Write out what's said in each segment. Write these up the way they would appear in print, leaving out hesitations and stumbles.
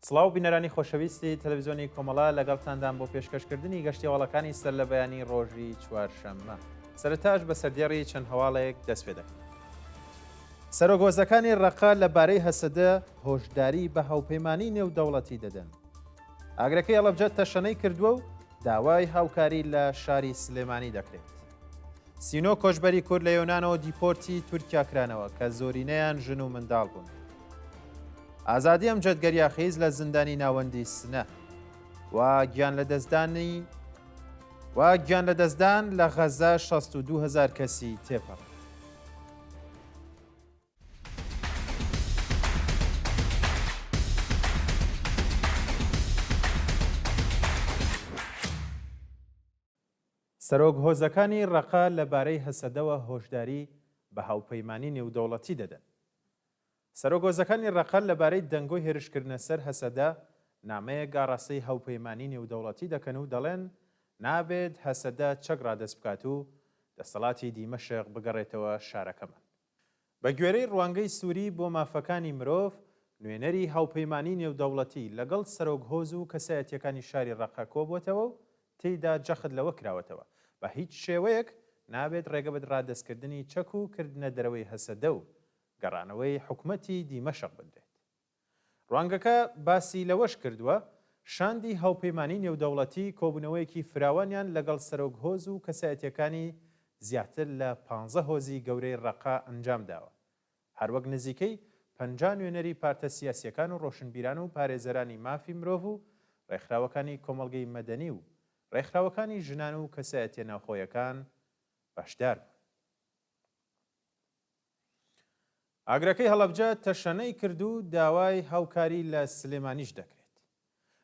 سڵاو بینەرانی خۆشەویستی تەلەڤیزیۆنی کۆمەڵە لەگەڵتاندام بۆ پێشکەشکردنی گەشتی هەواڵەکانی سەر لە بەیانی ڕۆژی چوارشەممە سەرەتاش بە سەردێڕی چەند هەواڵێک دەست پێ دەکەین. سەرۆک هۆزەکانی ڕەقە لە بارەی هەسەدە هۆشداری بە هاوپەیمانی نێودەوڵەتی دەدەن. ئاگرەکەی هەڵەبجە تەشەنەی کردووە و داوای هاوکاری لە شاری سلێمانی دەکرێت. 39 کۆچبەری کورد لە یۆنانەوە دیپۆرتی تورکیا کرانەوە کە زۆرینەیان ژن و منداڵ بوون. ئازادی ئەمجەد گەریاخیز لە زیندانی ناوەندی سنە و گیان لەدەستدانی و گیان لەدەستدان لە غەزە 62 هزار کەسی تێپەڕ. سەرۆک هۆزەکانی ڕەقە لەبارەی هەسەدەوە هۆشداری بە هاوپەیمانی نێودەوڵەتی دەدەن. سەرۆک هۆزەکانی ڕەقە لەبارەی دەنگۆی هێرشکردنە سەر هەسەدە نامەیەک ئاڕاستەی هاوپەیمانی نێودەوڵەتی دەکەن و دەڵێن نابێت هەسەدە چەک ڕادەست بکات و دەسەڵاتی دیمەشق بگەڕێتەوە شارەکەمان. بە گوێرەی ڕوانگەی سوری بۆ مافەکانی مرۆڤ، نوێنەری هاوپەیمانی نێودەوڵەتی لەگەڵ سەرۆک هۆز و کەسایەتییەکانی شاری ڕەققە کۆبووەتەوە و تێیدا جەخت لەوە کراوەتەوە، بە هیچ شێوەیەک نابێت ڕێگە بە ڕادەستکردنی چەک و کردنە دەرەوەی هەسەدە و گەڕانەوەی حکومەتی دیمەشق بدرێت. ڕوانگەکە باسی لەوەش کردووە، شاندی هاوپەیمانی نێودەوڵەتی کۆبوونەوەیەکی فراوانیان لەگەڵ سەرۆک هۆز و کەسایەتییەکانی زیاتر لە پانزە هۆزی گەورەی ڕەقە ئەنجامداوە، هەروەک نزیکەی 50 نوێنەری پارتە سیاسییەکان و ڕۆشنبیران و پارێزەرانی مافی مرۆڤ و ڕێکخراوەکانی کۆمەڵگەی مەدەنی و ڕێکخراوەکانی ژنان و کەسایەتییە ناوخۆیەکان بەشدار بوون. ئاگرەکەی هەڵەبجە تەشەنەی کرد و داوای هاوکاری لە سلێمانیش دەکرێت.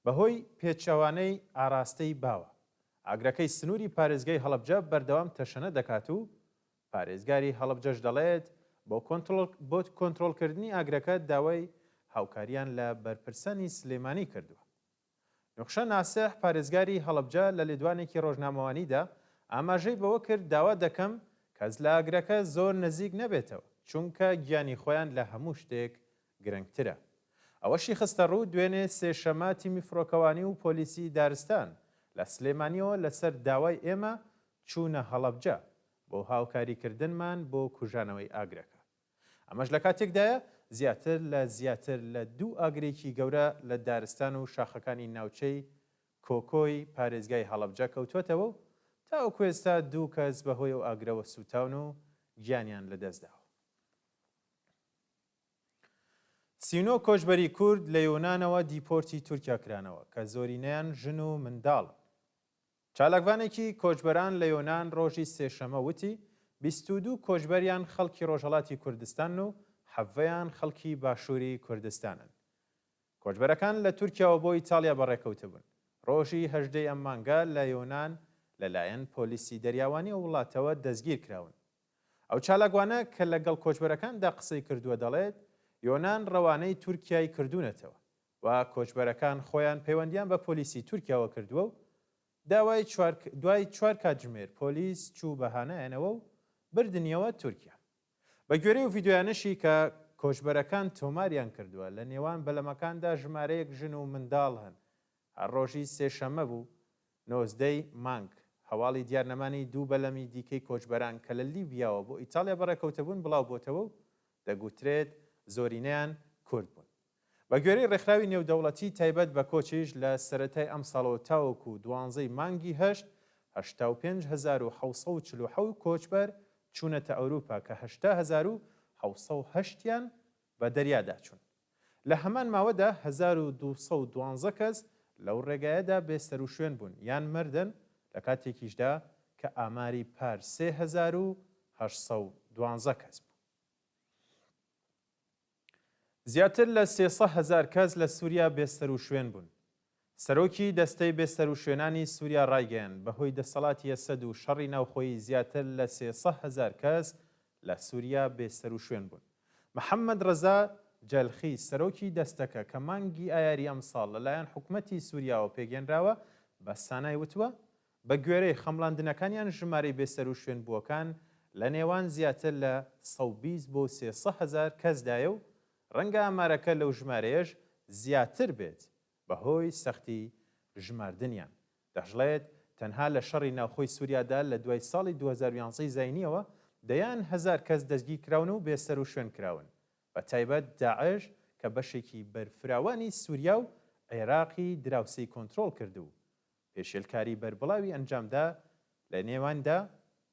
بەهۆی پێچەوانەی ئاراستەی باوە، ئاگرەکەی سنووری پارێزگای هەڵەبجە بەردەوام تەشەنە دەکات و پارێزگاری هەڵەبجەش دەڵێت، بۆ کۆنترۆڵکردنی ئاگرەکە داوای هاوکارییان لە بەرپرسانی سلێمانی کردووە. نوخشە ناسح، پارێزگاری هەڵەبجە لە لێدوانێکی رۆژنامەوانیدا ئاماژەی بەوە کرد، داوا دەکەم کەس لە ئاگرەکە زۆر نزیک نەبێتەوە، چونکە گیانی خۆیان لە هەموو شتێک گرنگترە. ئەوەشی خستەڕوو، دوێنێ سێشەمە تیمی فڕۆکەوانی و پۆلیسی دارستان لە سلێمانییەوە لەسەر داوای ئێمە چوونە هەڵەبجە بۆ هاوکاریکردنمان بۆ کوژانەوەی ئاگرەکە. ئەمەش لە کاتێکدایە زیاتر لە زیاتر لە دوو ئاگرێکی گەورە لە دارستان و شاخەکانی ناوچەی کۆکۆی پارێزگای هەڵەبجە کەوتووەتەوە و تاوەکو ئێستا دوو کەس بەهۆی ئەو ئاگرەوە سووتاون و گیانیان لەدەستداوە. 39 کۆچبەری کورد لە یۆنانەوە دیپۆرتی تورکیا کرانەوە کە زۆرینەیان ژن و منداڵن. چالاکڤانێکی کۆچبەران لە یۆنان ڕۆژی سێشەمە وتی، 22 کۆچبەریان خەڵکی ڕۆژهەڵاتی کوردستانن و حەڤەیان خەڵکی باشووری کوردستانن. کۆچبەرەکان لە تورکیاوە بۆ ئیتاڵیا بەڕێکەوتبوون. ڕۆژی 18 ی ئەم مانگە لە یۆنان لەلایەن پۆلیسی دەریاوانی ئەو وڵاتەوە دەستگیرکراون. ئەو چالاکوانە کە لەگەڵ کۆچبەرەکاندا قسەی کردووە دەڵێت، یۆنان ڕەوانەی تورکیای کردوونەتەوە. و کۆچبەرەکان خۆیان پەیوەندیان بە پۆلیسی تورکیاوە کردووە و داوای چوار دوای چوار کاتژمێر پۆلیس چوو بە هانایانەوە و بردنیەوە تورکیا. بە گوێرەی ئەو ڤیدیۆیانەشی کە کۆچبەرەکان تۆماریان کردووە لە نێوان بەلەمەکاندا ژمارەیەک ژن و منداڵ هەن. هەر ڕۆژی سێشەممە بوو 19 ی مانگ هەواڵی دیارنەمانی دوو بەلەمی دیکەی کۆچبەران کە لە لیبیاوە بۆ ئیتاڵیا بەڕێکەوتبوون بڵاوبۆتەوە و دەگوترێت زۆرینەیان کورد بوون. بەگوێرەی ڕێکخراوی نێودەوڵەتی تایبەت بە کۆچیش لە سەرەتای ئەمساڵەوە تاوەکو دوانزەی مانگی هەشت، 85747 کۆچبەر چوونەتە ئەوروپا کە 80708 یان بە دەریادا چوون. لە هەمان ماوەدا 1212 کەس لەو ڕێگایەدا بێسەروشوێن بوون یان مردن لە کاتێکیشدا کە ئاماری پار 3812 کەس بوو. زیاتر لە 300 هەزار کەس لە سووریا بێسەروشوێن بوون. سەرۆکی دەستەی بێسەروشوێنانی سووریا ڕایگەیاند، بەهۆی دەسەڵاتی ئەسەد و شەڕی ناوخۆیی زیاتر لە 300 هەزار کەس لە سووریا بێسەروشوێن بوون. محەممەد ڕەزا جەلخی، سەرۆکی دەستەکە کە مانگی ئایاری ئەمساڵ لەلایەن حکومەتی سووریاوە پێکهێنراوە، بە سانای وتووە، بەگوێرەی خەمڵاندنەکانیان ژمارەی بێسەروشوێنبووەکان لە نێوان زیاتر لە 120 بۆ 300 هەزار کەسدایە و ڕەنگە ئامارەکە لەو ژمارەیەش زیاتر بێت بەهۆی سەختی ژماردنیان. دەشڵێت، تەنها لە شەڕی ناوخۆی سوریادا لە دوای ساڵی 2011 ی زاینییەوە دەیان هەزار کەس دەستگیرکراون و بێسەروشوێن کراون، بە تایبەت داعش کە بەشێکی بەرفراوانی سوریا و عێراقی دراوسێی کۆنترۆڵ کرد و پێشێلکاری بەربڵاوی ئەنجامدا لە نێواندا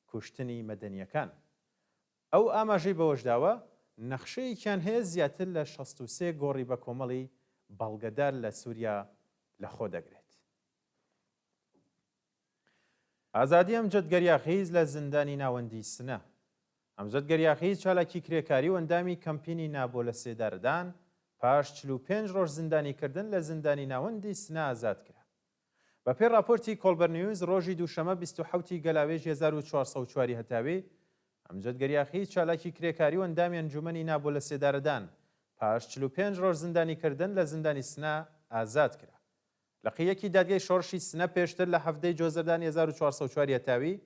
کوشتنی مەدەنییەکان. ئەو ئاماژەی بەوەشداوە، نەخشەیەکیان هەیە زیاتر لە 63 گۆڕی بەکۆمەڵی بەڵگەدار لە سوریا لەخۆدەگرێت. ئازادی ئەمجەد گەریاخیز لە زیندانی ناوەندیی سنە. ئەمجەد گەریاخیز چالاکی کرێکاری و ئەندامی کەمپینی نا بۆ لەسێدارەدان، پاش 45 ڕۆژ زیندانیکردن لە زیندانی ناوەندی سنە ئازاد کرا. بەپێی ڕاپۆرتی کۆڵبەر نیوز، ڕۆژی دووشەمە 27 ی گەلاوێژی 1404 ی هەتاوی، ئەمجەد گەریاخیز چالاکی کرێکاری و ئەندامی ئەنجوومەنی نا بۆ لەسێدارەدان، پاش 45 ڕۆژ زیندانیکردن لە زیندانی سنە ئازاد کرا. لقی یەکی دادگای شۆڕشی سنە پێشتر لە حەڤدە ی جۆزەردانی 1404 ی هەتاوی،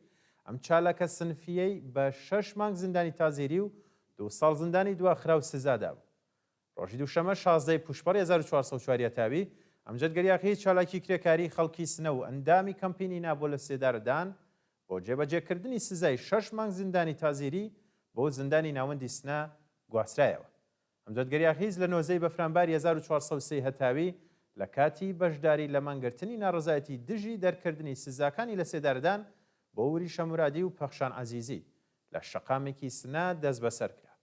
ئەم چالاکە سنفییەی بە شەش مانگ زیندانی تازیری و دوو ساڵ زیندانی دواخراو سزا دابوو. ڕۆژی دووشەمە 16 ی پووشپەڕی 1404 ی هەتاوی، ئەمجەد گەریاخی چالاکی کرێکاریی خەڵکی سنە و ئەندامی کەمپینی نا بۆ لەسێدارەدان بۆ جێبەجێکردنی سزای شەش مانگ زیندانی تازیری بۆ زیندانی ناوەندی سنە گواسترایەوە. ئەمجەد گەریاخیز لە 19 ی بەفرانباری 1403 هەتاوی لە کاتی بەشداری لە مانگرتنی ناڕەزایەتی دژی دەرکردنی سزاکانی لەسێدارەدان بۆ وریشە مورادی و پەخشان عەزیزی لە شەقامێکی سنە دەستبەسەر کرا.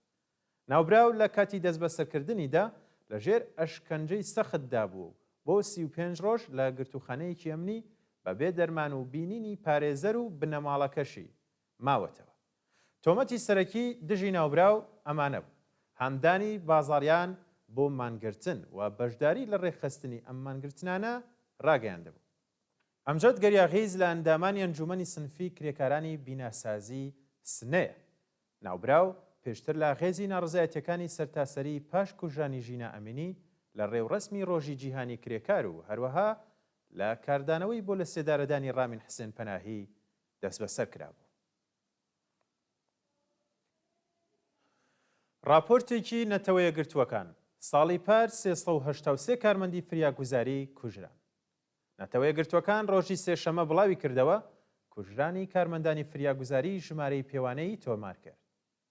ناوبراو لە کاتی دەستبەسەرکردنیدا لە ژێر ئەشکەنجەی سەختدا بووە و بۆ 35 ڕۆژ لە گرتووخانەیەکی ئەمنی بە بێ دەرمان و بینینی پارێزەر و بنەماڵەکەشی ماوەتەوە. تۆمەتی سەرەکی دژی ناوبراو ئەمانە بوو، هاندانی بازاڕیان بۆ مانگرتن و بەشداری لە ڕێکخستنی ئەم مانگرتنانە ڕاگەیاندبوو. ئەمجەد گەریاغیز لە ئەندامانی ئەنجوومەنی سنفی کرێکارانی بیناسازی سنەیە. ناوبراو پێشتر لە ئاخێزی ناڕەزایەتییەکانی سەرتاسەریی پاش کوژرانی ژینا ئەمینی لە ڕێوڕەسمی ڕۆژی جیهانی کرێکار و هەروەها لە کاردانەوەی بۆ لەسێدارەدانی ڕامین حسێن پەناهی دەستبەسەر کرابوو. ڕاپۆرتێکی نەتەوەیەکگرتووەکان، ساڵی پار 383 کارمەندی فریاگوزاری کوژران. نەتەوەیەکگرتووەکان ڕۆژی سێشەممە بڵاویکردەوە، کوژرانی کارمەندانی فریاگوزاری ژمارەی پێوانەیی تۆمارکرد.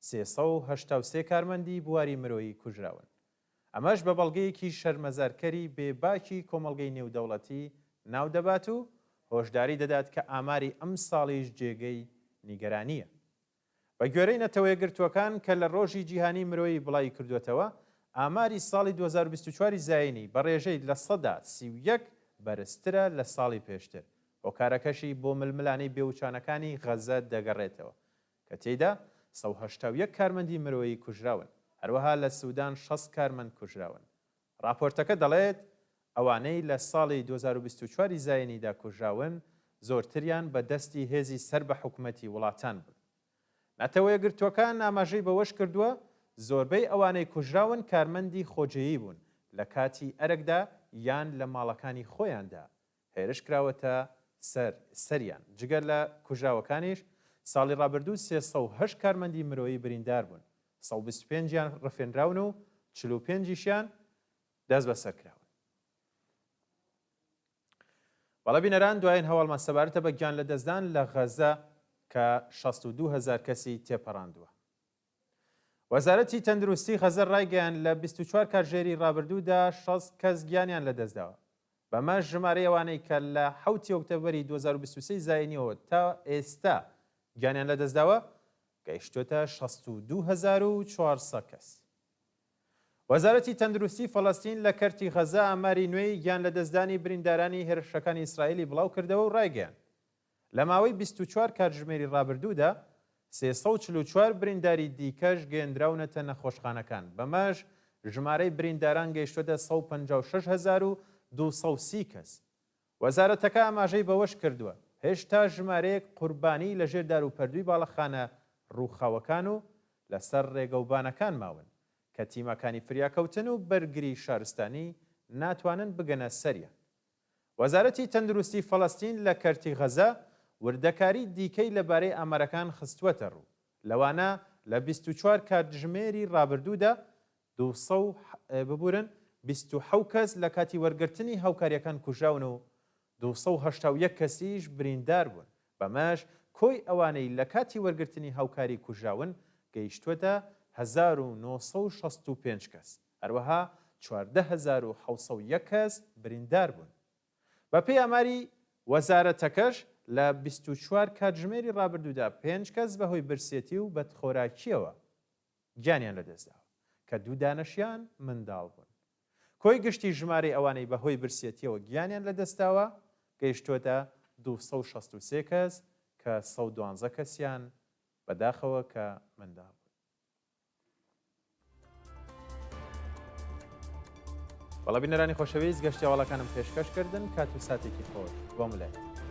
383 کارمەندی بواری مرۆیی کوژراون. ئەمەش بە بەڵگەیەکی شەرمەزارکەری بێ باکی کۆمەڵگەی نێودەوڵەتی ناودەبات و هۆشداری دەدات کە ئاماری ئەمساڵیش جێگەی نیگەرانییە. بە گوێرەی نەتەوەیەکگرتووەکان کە لە ڕۆژی جیهانی مرۆیی بڵاویکردووەتەوە، ئاماری ساڵی 2024 ی زایینی بە ڕێژەی 31% بەرزترە لە ساڵی پێشتر، هۆکارەکەشی بۆ ململانێی بێوچانەکانی غەزە دەگەڕێتەوە کە تێیدا 181 کارمەندی مرۆیی کوژراون، هەروەها لە سودان 60 کارمەند کوژراون. ڕاپۆرتەکە دەڵێت، ئەوانەی لە ساڵی 2024 ی زایینیدا کوژراون، زۆرتریان بە دەستی هێزی سەر بە حکومەتی وڵاتان بوون. نەتەوەیەکگرتووەکان ئاماژەی بەوەشکردووە، زۆربەی ئەوانەی کوژراون کارمەندی خۆجێیی بوون لە کاتی ئەرکدا یان لە ماڵەکانی خۆیاندا هێرش کراوەتە سەر سەریان، جگە لە کوژراوەکانیش، ساڵی ڕابردوو 308 کارمەندی مرۆیی بریندار بوون، 125 یان ڕفێنراون و 45 یشیان دەستبەسەر کراون. بەڵێ بینەران دوایین هەواڵمان سەبارەتە بە گیان لەدەستدان لە غەزە کە 62 هەزار کەسی تێپەڕاندووە. وەزارەتی تەندروستی غەزە ڕایگەیاند لە 24 کاتژێری ڕابردوودا 60 کەس گیانیان لەدەستداوە. بەمەش ژمارەی ئەوانەی کە لە حەوتی ئۆکتۆبەری 2023 زایینیەوە تا ئێستا گیانیان لەدەستداوە گەیشتووەتە 62400 کەس. وەزارەتی تەندروستی فەڵەستین لە کەرتی غەزە ئاماری نوێی گیانلەدەستدانی بریندارانی هێرشەکانی ئیسرائیلی بڵاوکردەوە و ڕایگەیاند، لە ماوەی 24 کاتژمێری ڕابردوودا 344 برینداری دیکەش گەیەندراونەتە نەخۆشخانەکان، بەمەش ژمارەی برینداران گەیشتووەتە 156,230 کەس. وەزارەتەکە ئاماژەی بەوەشکردووە، هێشتا ژمارەیەک قوربانی لەژێر داروپەردووی باڵەخانە ڕووخاوەکان و لەسەر ڕێگەوبانەکان ماون، کە تیمەکانی فریاکەوتن و بەرگری شارستانی ناتوانن بگەنە سەریان. وەزارەتی تەندروستی فەڵەستین لە کەرتی غەزە وردەکاری دیکەی لەبارەی ئامارەکان خستووەتەڕوو، لەوانە لە 24 کاتژمێری ڕابردوودا 200 ببورن. 27 کەس لە کاتی وەرگرتنی هاوکارییەکان کوژراون و 281 کەسیش بریندار بوون، بەمەش کۆی ئەوانەی لە کاتی وەرگرتنی هاوکاری کوژراون گەیشتووەتە 1965 کەس، هەروەها 14701 کەس بریندار بوون. بەپێی ئاماری وەزارەتەکەش لە 24 کاتژمێری ڕابردوودا پێنج کەس بەهۆی برسێتی و بەدخۆراکییەوە گیانیان لەدەستداوە، کە دوو دانەشیان منداڵ بوون. کۆی گشتی ژمارەی ئەوانەی بەهۆی برسێتییەوە گیانیان لەدەستداوە گەیشتووەتە 263 کەس کە 112 کەسیان بەداخەوە کە منداڵ بوون. بەڵێ بینەرانی خۆشەویست گەشتی هەواڵەکانم پێشکەش کردن کات و ساتێکی خۆش بۆ ملایەک.